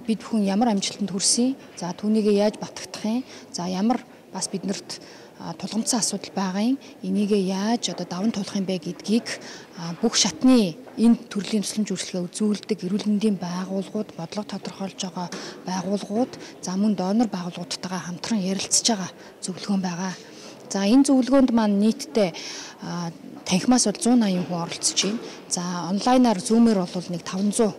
Бид бүхэн ямар амжилтанд хүрсэн, за түүнийг яаж батгах юм, за ямар бас биднэрт тулгамдсан асуудал байгаа юм, энийгээ яаж одоо даван туулах юм бэ гэдгийг бүх шатны энэ төрлийн тусламж үйлчилгээ үзүүлдэг эрүүл мэндийн байгууллагууд, бодлого тодорхойлж байгаа байгууллагууд, за мөн донор байгууллагуудтайгаа хамтран ярилцж байгаа зөвлөгөөн байгаа. За энэ зөвлөгөөнд маань нийтдээ танхимаас бол 180 хүн оролцож байна. За онлайнаар Zoom-ээр бол нэг 500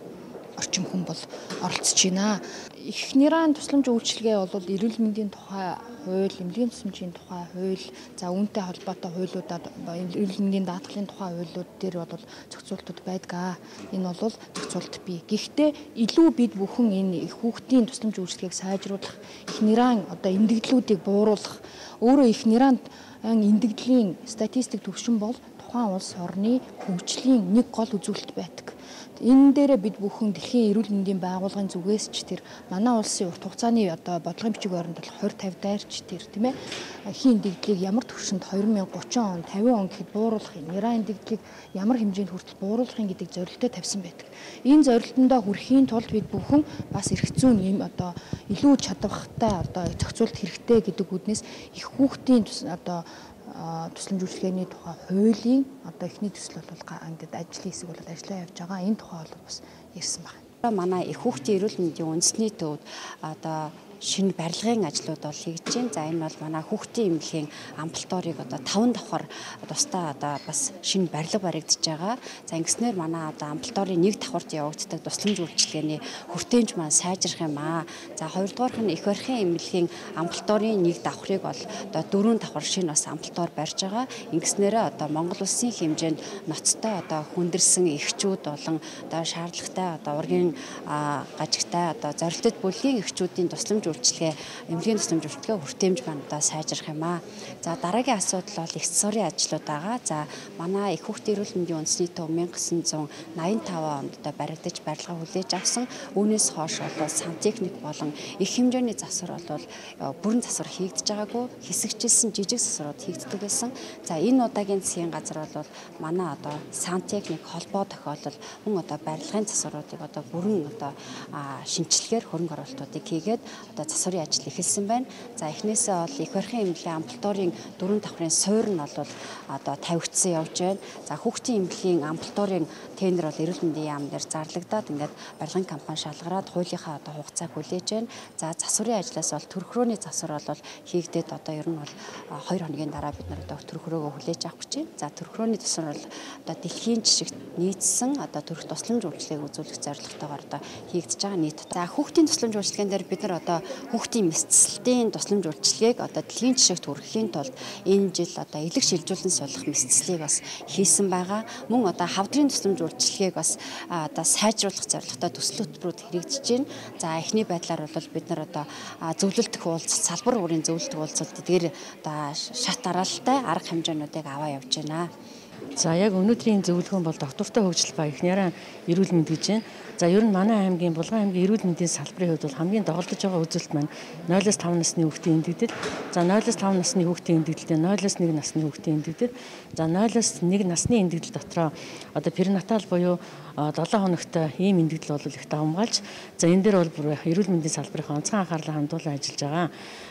орчим хүн бол оролцож байна. Их нэрийн тусламж үйлчилгээ бол эрүүл мэндийн тухай хууль, эмнэлгийн тусламжийн тухай хууль, за үүнтэй холбоотой хуулиудад эрүүл мэндийн даатгалын тухай хуулиуд дээр бол зохицуултууд байдаг. Энэ бол зохицуулт бий. Гэхдээ илүү бид бүхэн энэ хүүхдийн тусламж үйлчилгээг сайжруулах, их нэрийн одоо эмнэлгэлүүдийг бууруулах, өөрөө их нэрийн эмнэлгэлийн статистик түвшин бол тухайн улс орны хөгжлийн нэг гол үзүүлэлт байдаг. Энэ дээрээ бид бүхэн дэлхийн эрүүл мэндийн байгууллагын зүгээс ч тэр манай улсын урт хугацааны одоо бодлогын бичиг баримт бол 20 50 дайрч тэр тийм эхийн эндэгдлийг ямар түвшинд 2030 он 50 он гэхэд бууруулах юм, нэрийн эндэгдлийг ямар хэмжээнд хүртэл бууруулах юм гэдэг зорилттой тавьсан байдаг. Энэ зорилтондоо хүрэхийн тулд бид бүхэн бас эрх зүйн юм одоо илүү чадвартай одоо зохицуулт хэрэгтэй гэдэг үүднээс их хүүхдийн одоо тусламж үйлчилгээний тухай хуулийн одоо эхний төсөл бол ингээд ажлын хэсэг бол ажиллаа явж байгаа. Энэ тухай бол бас ярьсан байна. Манай их хүүхдийн эрүүл мэндийн үндэсний төвд одоо шинэ барилгын ажлууд бол хийгдэж байна. За энэ бол манай хүүхдийн эмнэлгийн амбулаторийг одоо 5 давхар тусдаа одоо бас шинэ барилга баригдаж байгаа. За ингэснээр манай одоо амбулаторийн нэг давхарт явагддаг тусламж үйлчилгээний хүртээмж маань сайжрах юм аа. За хоёрдугаарх нь эх барихын эмнэлгийн амбулаторийн нэг давхрыг бол одоо 4 давхар шинэ бас амбулатори барьж байгаа. Ингэснээрээ одоо Монгол улсын хэмжээнд ноцтой одоо хүндэрсэн эгчүүд болон одоо шаардлагатай одоо ургийн гажигтай одоо зорилтод бүлгийн эгчүүдийн тусламж үйлчилгээ, эмнэлгийн тусламж үйлчилгээ хүртээмж маань одоо сайжрах юм аа. За дараагийн асуудал бол их засварын ажлууд байгаа. За манай их хүүхдийн эрүүл мэндийн үндэсний төв 1985 онд одоо баригдаж барилга хүлээж авсан. Үүнээс хойш бол сантехник болон их хэмжээний засвар бол бүрэн засвар хийгдэж байгаагүй, хэсэгчилсэн жижиг засварууд хийгддэг байсан. За энэ удаагийн засгийн газар бол манай одоо сантехник холбоо тохиолдол мөн одоо барилгын засваруудыг одоо бүрэн одоо шинчилгээр хөрөнгө оруулалтуудыг хийгээд одоо засварын ажил эхэлсэн байна. За эхнээсээ бол эх барихын эмнэлгийн амбулаторийн 4 давхрын суур нь бол одоо тавигдсан явж байна. За хүүхдийн эмнэлгийн амбулаторийн тендер бол эрүүл мэндийн яам дээр зарлагдаад ингээд барилгын компани шалгараад хуулийнхаа одоо хугацааг хүлээж байна. За засварын ажлаас бол төрхрөөний засвар бол хийгдээд одоо ер нь бол 2 хоногийн дараа бид нар одоо төрхрөөгөө хүлээж авах гэж байна. За төрхрөөний засвар бол одоо дэлхийн жишгт нийцсэн одоо төрөх тусламж үйлчилгээг үзүүлэх зорилготойгоор одоо хийгдэж байгаа нийт. За хүүхдийн тусламж үйлчилгээн дээр бид нар одоо хүүхдийн мэсцэлтийн тусламж үйлчилгээг одоо дэлхийн жишгт хүргэхийн тулд энэ жил одоо элэг шилжүүлэн суулгах мэсцлийг бас хийсэн байгаа. Мөн одоо хавдрын тусламж үйлчилгээг бас одоо сайжруулах зорилготой төсөл хөтөлбөрүүд хэрэгжиж байна. За эхний байдлаар бол бид нар одоо зөвлөлтөх уулзалт, салбар бүрийн зөвлөлтөх уулзалт эдгээр одоо шат дараалалтай арга хэмжээнүүдийг аваа явж байна. За яг өнөөдрийн зөвлөгөөн бол доктортой хөгжил ба их няраа эрүүл мэнд гэж байна. За ер нь манай аймгийн Булган аймгийн эрүүл мэндийн салбарын хувьд бол хамгийн доголдож байгаа үзүүлэлт маань 0-5 насны хүүхдийн эндэгдэл. За 0-5 насны хүүхдийн эндэгдэлтэй 0-1 насны хүүхдийн эндэгдэл. За 0-1 насны эндэгдэл дотроо одоо перинатал буюу 7 хоногт ийм эндэгдэл бол их давамгайлж, за энэ дээр бол бүр эрүүл мэндийн салбарын онцгой анхаарлаа хандуулан ажиллаж байгаа.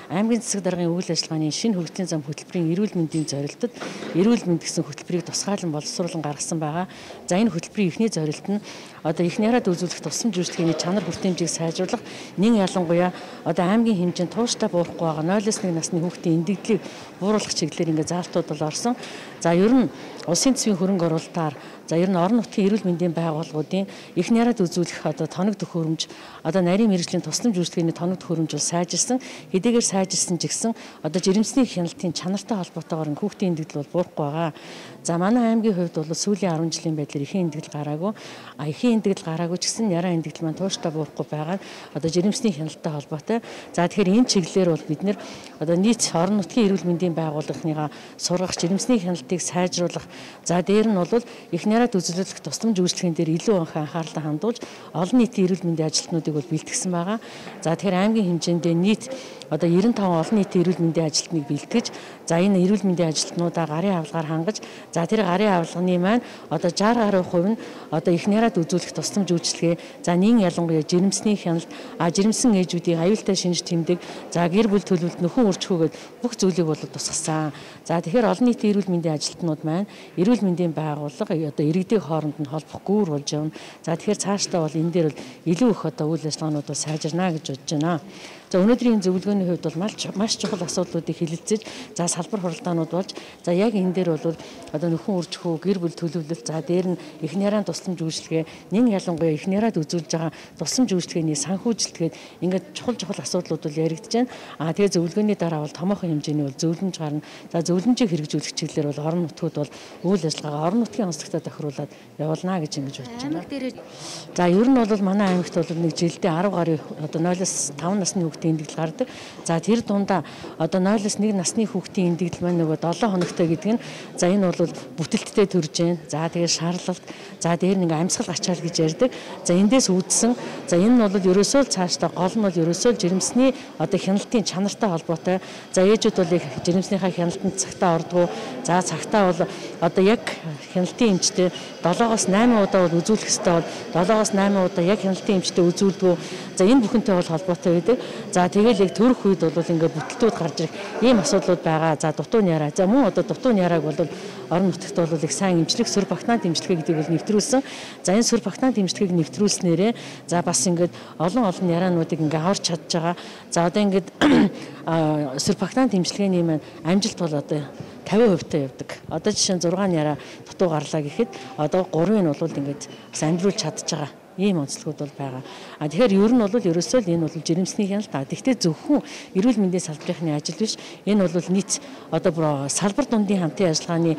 Аймгийн засаг даргын үйл ажиллагааны шинэ хөгжлийн зам хөтөлбөрийн эрүүл мэндийн зорилтод эрүүл мэнд гэсэн хөтөлбөрийг тусгаалan боловсруулан гаргасан байгаа. За энэ хөтөлбөрийн эхний зорилт нь одоо их нараад үзүүлэх тусламж үйлчилгээний чанар хүртээмжийг сайжруулах, нэн ялангуяа одоо аймгийн хэмжээнд тууштай буурахгүй байгаа 0-1 насны хүүхдийн эндэгдлийг бууруулах чиглэлээр ингээ заалтууд бол орсон. За ер нь улсын төсвийн хөрөнгө оруулалтаар за ер нь орон нутгийн эрүүл мэндийн байгууллагуудын их нараад үзүүлэх одоо тоног төхөөрөмж, одоо нарийн мэргэжлийн тусламж үйлчилгээний тоног төхөөрөмж бол сайжирсан. Хэдийгээр сайжирсан ч гэсэн одоо жирэмсний хяналтын чанартай холбоотойгоор хүүхдийн эндэгдэл бол буурахгүй байгаа. За манай аймгийн хувьд бол сүүлийн 10 жилийн байдлаар эхийн эндэгдэл гараагүй. А эхийн эндэгдэл гараагүй ч гэсэн яраа эндэгдэл маань тууштай буурахгүй байгаа нь одоо жирэмсний хяналттай холбоотой. За тэгэхээр энэ чиглэлээр бол бид нэр одоо нийт орон нутгийн эрүүл мэндийн байгууллагынхаа сургах, жирэмсний хяналтыг сайжруулах, за дээр нь бол их нараад үзүүлэх тусламж үйлчилгээний дээр илүү их анхаарлаа хандуулж олон нийтийн эрүүл мэндийн ажилтнуудыг бол бэлтгэсэн байгаа. За тэгэхээр аймгийн хэмжээндээ нийт одоо 95 олон нийтийн эрүүл мэндийн ажилтныг бэлтгэж, за энэ эрүүл мэндийн ажилтнуудаа гарын авлагаар хангаж, за тэр гарын авлагын маань одоо 60 гаруй хувь нь одоо их нараад үзүүлэх тусламж үйлчилгээ, за нин ялангуяа жирэмсний хяналт, жирэмсэн ээжүүдийн аюултай шинж тэмдэг, за гэр бүл төлөвлөлт, нөхөн үржихүүгээд бүх зүйлийг бол тусгасан. За тэгэхээр олон нийтийн эрүүл мэндийн ажилтнууд маань эрүүл мэндийн байгууллага одоо иргэдийн хооронд нь холбох гүүр болж явна. За тэгэхээр цаашдаа бол энэ дээр бол илүү их одоо үйл ажиллагаанууд бол сайжирна гэж бодож байна. За өнөөдрийн зөвлөгөөний хувьд бол маш чухал асуудлуудыг хэлэлцэж, за салбар хуралдаанууд болж, за яг энэ дээр бол одоо нөхөн үржихүү, гэр бүл төлөвлөлт, за дээр нь их нарийн тусламж үйлчилгээ, нэн ялангуяа их нараад үзүүлж байгаа тусламж үйлчилгээний санхүүжилтгээд ингээд чухал асуудлууд бол яригдж байна. А тэгээ зөвлөгөөний дараа бол томоохон хэмжээний бол зөвлөмж гарна. За зөвлөмжийг хэрэгжүүлэх чиглэлээр бол орон нутгууд бол үйл ажиллагаа орон нутгийн онцлогтой тохируулаад явуулна гэж ингэж бодож байна. За ер нь бол манай аймагт бол нэг жилдээ 10 гаруй одоо 0-5 насны хүүхдийн эндэгдэл гардаг. За тэр дундаа одоо 0-1 насны хүүхдийн эндэгдэл маань нөгөө 7 хоногтой гэдэг нь за энэ бол бүтэлттэй төрж гэн. За тэгээ шаарлалт, за дээр нэг амьсгал ачаал гэж ярьдаг. За эндээс үүдсэн. За энэ нь бол ерөөсөө л цаашдаа гол нь бол ерөөсөө л жирэмсний одоо хяналтын чанартай холбоотой. За ээжүүд бол их жирэмснийхаа хяналтанд цагтаа ордгоо. За цагтаа бол одоо яг хяналтын эмчтэй 7-оос 8 удаа бол үзүүлэх ёстой бол 7-оос 8 удаа яг хяналтын эмчтэй үзүүлдэггүй. За энэ бүхэнтэй бол холбоотой байдаг. За тэгэл яг төрөх үед бол ингээд бүтэлтүүд гарч ирэх ийм асуудлууд байгаа. За дутуу яраа. За мөн одоо дутуу ярааг бол орон нутагт бол их сайн эмчлэх сүр багтаан дэмжлэгээ гэдгийг бол нэвтрүүлсэн. За энэ сүр багтаан дэмжлэгийг нэвтрүүлснээрээ за бас ингээд олон яраануудыг ингээд аварч чадж байгаа. За одоо ингээд сүр багтаан дэмжлэгээний маань амжилт бол одоо 50% та явдаг. Одоо жишээ нь 6 яраа дутуу гарлаа гэхэд одоо 3-ыг нь бол ингээд бас амжуулж чадж байгаа. Ийм онцлогуд бол байгаа. А тэгэхээр ер нь бол ерөөсөө л энэ бол жирэмсний хяналт. Тэгэхдээ зөвхөн эрүүл мэндийн салбарынхны ажил биш. Энэ бол нийт одоо бүр салбар дундын хамтын ажиллагаа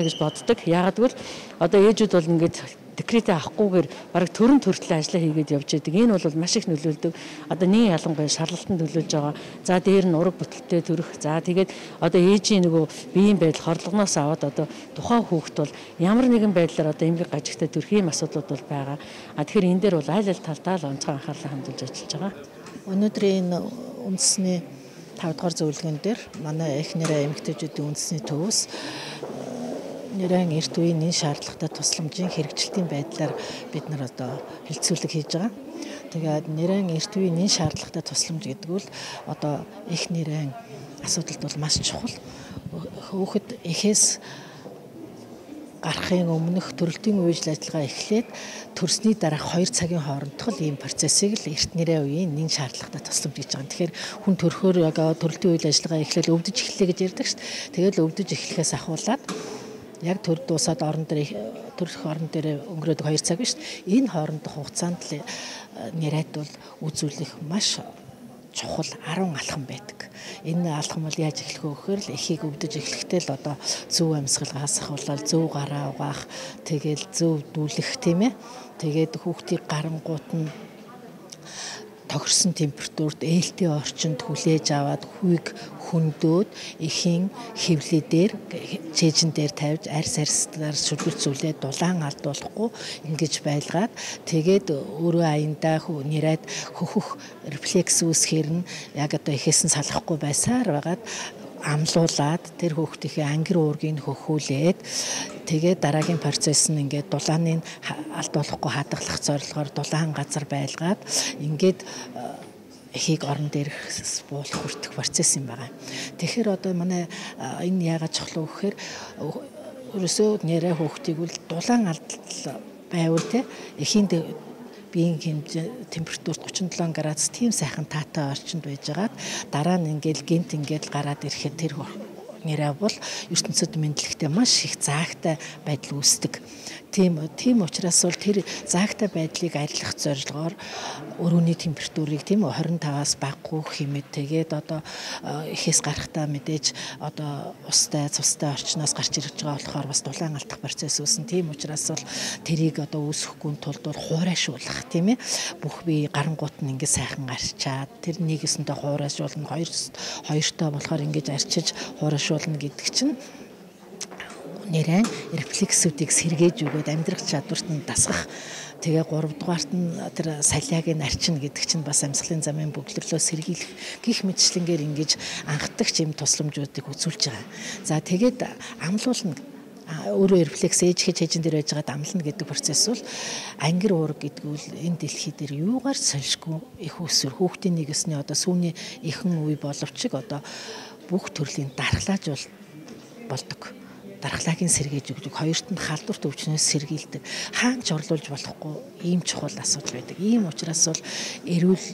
гэж боддог. Яагаад гэвэл одоо ээжүүд бол ингээд декретээ авахгүйгээр бараг төрөн төртлөө ажиллаа хийгээд явж байдаг. Энэ бол маш их нөлөөлдөг. Одоо нэг ялангуяа шарлалтанд нөлөөлж байгаа. За дээр нь ураг бүтэлтэй төрөх. За тэгээд одоо ээжийн нөгөө биеийн байдал хорлогоноос аваад одоо тухайн хүүхэд бол ямар нэгэн байдлаар одоо эмгэг гажигтай төрөх ийм асуудлууд бол байгаа. А тэгэхээр энэ дээр бол аль аль талдаа л онцгой анхаарлаа хандуулж ажиллаж байгаа. Өнөөдрийн энэ үндэсний 5 дугаар зөвлөгөөн дээр манай их нэрээ эмэгтэйчүүдийн үндэсний төвөөс нэрэн эрт үеийн энэ шаардлагатай тусламжийн хэрэгжилтийн байдлаар бид нар одоо хэлцүүлэг хийж байгаа. Тэгээд нэрэн эрт үеийн энэ шаардлагатай тусламж гэдэг нь одоо их нэрэн асуудалд бол маш чухал. Хүүхэд эхээс гарахын өмнөх төрөлтийн үйл ажиллагаа эхлээд төрсний дараах 2 цагийн хоорондох л ийм процессыг л эрт нэрээ үеийн нэн шаардлагатай тусламж гэж байгаа. Тэгэхээр хүн төрөхөөр яг төрөлтийн үйл ажиллагаа эхлээл өвдөж эхлэе гэж ярьдаг шүү дээ. Тэгэл өвдөж эхлэхээс ахуулаад яг төр дуусаад орон дээр төрөх орон дээр өнгөрөөдөг 2 цаг биш. Энэ хоорондох хугацаанд л нэрээд бол үзүүлэх маш чухал 10 алхам байдаг. Энэ алхам бол яаж эхлэх вэ гэхээр л эхийг өвдөж эхлэхдээ л одоо зөв амьсгалгаас ахуулаад зөв гараа угаах, тэгэл зөв дүүлэх тийм ээ. Тэгээд хүүхдийг гарангуут нь тохирсон температурт ээлтэй орчинд хүлээж аваад хүүг хөндөөд эхийн хэвлээ дээр чэйжин дээр тавьж арьс арьсаар шүлгэрцүүлээд дулаан алдуулахгүй ингэж байлгаад тэгээд өөрөө аяндаа нэрээд хөхөх рефлекс үүсгэхээр нь яг одоо эхээс нь салахгүй байсаар байгаад амлуулад тэр хүүхдийнхээ ангир уургийг хөхүүлээд тэгээд дараагийн процесс нь ингээд дулааны алдуулахгүй хадгалах зорилгоор дулаан газар байлгаад ингээд эхийг орон дээрх буулах хүртэх процесс юм байгаа. Тэгэхээр одоо манай энэ яагаад чухал вэ гэхээр ерөөсөө нэрээ хүүхдийг бол дулаан алдал байвал те эхийн биеийн хэмжээ температурт 37 градус тийм сайхан таатай орчинд байжгаад дараа нь ингээл гинт ингээл гараад ирэхэд тэр нэрээ бол ертөнцид мэдлэгтэй маш их заагтай байдал үүсдэг. Тийм учраас бол тэр заагтай байдлыг арилгах зорилгоор өрөөний температурыг тийм 25-аас багагүй хэмэд тэгээд одоо эхээс гарахдаа мэдээж одоо устай цустай орчноос гарч ирж байгаа болохоор бас дулаан алдах процесс үүснэ. Тийм учраас бол тэрийг одоо үүсэхгүй тулд бол хуурайшуулах тийм ээ. Бүх бие гарангуут нь ингээд сайхан арчаад тэр нэг өсөндөө хуурайшуулна, хоёртой болохоор ингэж арчиж хуурайшуулна гэдэг чинь нэрэн рефлексүүдийг сэргээж өгөөд амьдрах чадварт нь дасгах Тэгээ 3 дугаарт нь тэр салиаг нь арчина гэдэг чинь бас амьсгалын замын бөглөрлөө сэргийлэх гих мэтчлэнгээр ингэж анхдагч юм тусламжуудыг үзүүлж байгаа. За тэгээд амлуулна, өөрөө рефлекс ээж хэж хажин дээр байж байгаад амлана гэдэг процесс бол ангир уураг гэдэг үл энэ дэлхий дээр юугаар солишгүй их өсвөр хүүхдийн нэг өсний одоо сүүний ихэнх үе боловч одоо бүх төрлийн дархлааж болдог. Дархлаагийн сэргээж өгдөг. Хоёрт нь халдварт өвчнөөс сэргийлдэг. Хаан ч орлуулж болохгүй ийм чухал асуудал байдаг. Ийм учраас бол эрүүл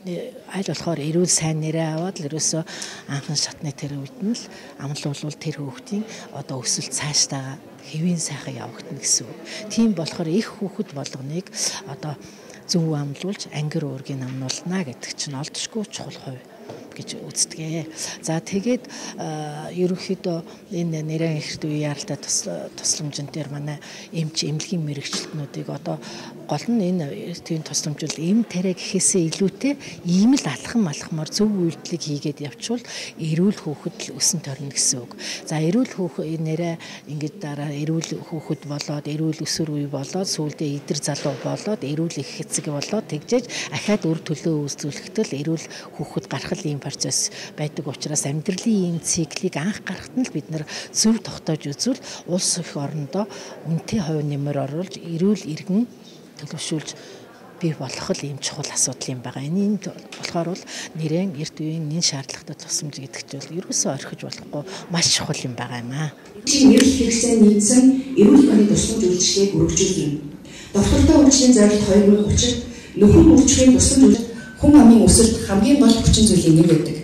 аль болохоор эрүүл сайн нэрээ аваад л ерөөсөө анхан шатны тэр үед нь л амлуулвал тэр хүүхдийн одоо өсөлт цаашдаа хэвийн сайхан явагдана гэсэн үг. Тийм болохоор их хүүхэд болгоныг одоо зөв амлуулж ангир уургийг амнуулна гэдэг чинь олдшгүй чухал хувь гэж үздэг. За тэгээд ерөнхийдөө энэ нэрэн эрт үе яаралтай тусламжин дээр манай эмч эмнэлгийн мэрэгчлэтнүүдийг одоо гол нь энэ тийм тусламж бол эм тариа гэхээсээ илүүтэй ийм л алхам алхмаар зөв үйлдэлийг хийгээд явчвал эрүүл хүүхэд л өсөн торно гэсэн үг. За эрүүл хүүхэд нэрээ ингэж дараа эрүүл хүүхэд болоод эрүүл өсвөр үе болоод сүүлдээ идэр залуу болоод эрүүл их хэцэг болоод тэгжээж ахаад үр төлөө үүсүүлэхдээ л эрүүл хүүхэд гарах л ийм процесс байдаг учраас амьдралын ийм циклийг анх гарахт нь л бид нар зөв тогтоож үзвэл улс их орондоо үнэтэй хувь нэмэр оруулж эрүүл иргэн төлөвшүүлж бий болох л ийм чухал асуудал юм байгаа. Энэ болохоор бол нэрэн эрт үеийн нэн шаардлагатай тусламж гэдэг чинь бол ерөөсөө орхиж болохгүй маш чухал юм байгаа юм аа. Эрүүл хэрэгцээ нийцсэн эрүүл мэндийн тусламж үйлчилгээг өргөжүүлнэ. Доктортой хөгжлийн зорилт 2030-д нөхөн хөгжлийн тусламж хүн амын өсөлт хамгийн гол хүчин зүйлийн нэг байдаг.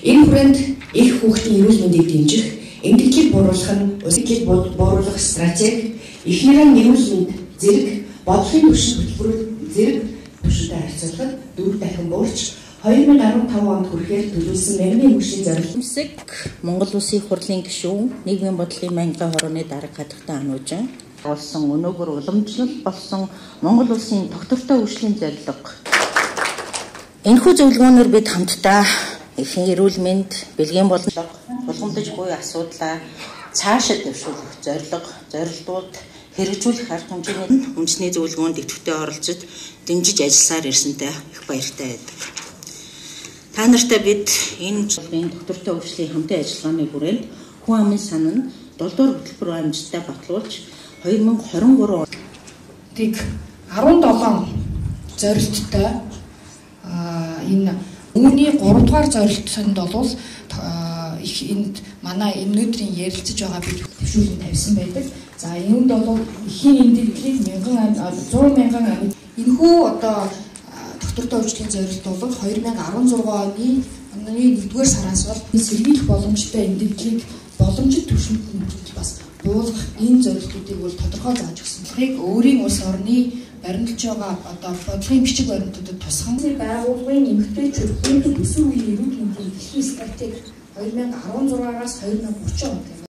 Энэ хүрээнд их хүүхдийн эрүүл мэндийг дэмжих, эмнэлгийг бууруулах нь улсын бууруулах стратеги, эхнэрийн эрүүл мэнд зэрэг бодлогын түвшин хөтөлбөрүүд зэрэг түвшинтэй харьцуулахад 4 дахин буурч 2015 онд хүрэхээр төлөвлөсөн мягмын хөгжлийн зорилт. Хэсэг Монгол Улсын их хурлын гишүүн, нийгмийн бодлогын мянга хорооны дарга хадагтай ануужин болсон өнөөгөр уламжлал болсон Монгол Улсын тогтвортой хөгжлийн зорилго. Энэхүү зөвлөгөөнөөр бид хамтдаа эхэн эрүүл мэнд, бэлгийн бодлого, тулгамдж буй асуудлаа цаашид дэвшүүлэх зорилго, зорилтууд хэрэгжүүлэх арга хэмжээний үндэсний зөвлөгөөнд идэвхтэй оролцож дэмжиж ажилласаар ирсэнтэй их баяртай байдаг. Та нартай бид энэ чуулгын доктортой хөгжлийн хамтын ажиллагааны хүрээнд хүн амын санан 7 дугаар хөтөлбөр амжилттай батлуулж 2023 онд 17 зорилттой энэ үүний 3 дугаар зорилтод бол их энд манай өнөөдрийн ярилцаж байгаа бид төвшүүлэн тавьсан байдаг. За үүнд бол эхийн эмнэлгийг 100 мянган амьд энэхүү одоо доктортой хөгжлийн зорилт бол 2016 оны 1-р сараас бол сэргийлэх боломжтой эмнэлгийг боломжит түвшинд нь бас буулгах энэ зорилтуудыг бол тодорхой зааж өгсөн. Тэгэхийг өөрийн улс орны баримталж байгаа одоо бодлогын бичиг баримтуудад тусган байгууллагын эмэгтэйчүүд хүүхэд өсвөр үеийн эрүүл мэндийн дэлхийн стратеги 2016-аас 2030 он.